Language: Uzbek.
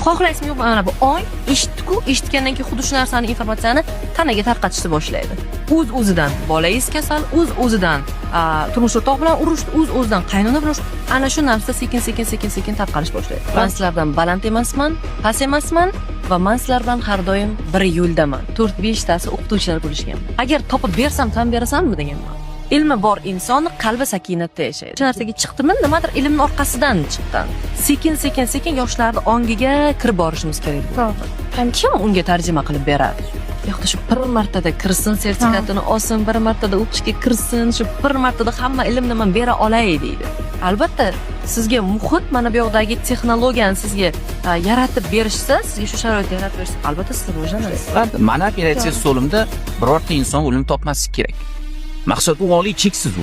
Xohlaysizmi, yo'qmi, mana bu ong eshitdiku, eshitgandan keyin xuddi shu narsani, informatsiyani tanaga tarqatishni boshlaydi. O'z o'zidan bolangiz kasal, o'z o'zidan turmush o'rtoq bilan urushdi, o'z o'zidan qaynona bilan urushdi. Ana shu narsa sekin, sekin, sekin, sekin tarqalish boshlaydi. Man sizlardan baland emasman, past emasman va man sizlar bilan har doim bir yo'ldaman. To'rt beshtasi o'qituvchilar bo'lishgan. Agar topib bersam, tan berasanmi, deganman. Ilmi bor inson qalbi sakinatda yashaydi. Shu narsaga chiqdimi, nimadir ilmni orqasidan chiqqan. Sekin, sekin, sekin yoshlarni ongiga kirib borishimiz kerak. Kim unga tarjima qilib beradi? Bu yoqda shu bir martada kirsin, sertifikatini olsin, bir martada o'qishga kirsin, shu bir martada hamma ilmni man bera olay, deydi. Albatta, sizga muhit, mana bu yoqdagi texnologiyani sizga yaratib berishsa, sizga shu sharoitni yaratib berishsa, albatta siz rivojlanasiz. Mani operatsiya stolimda birorta inson o'lim topmasligi kerak. Maqsad u oliy, cheksiz u.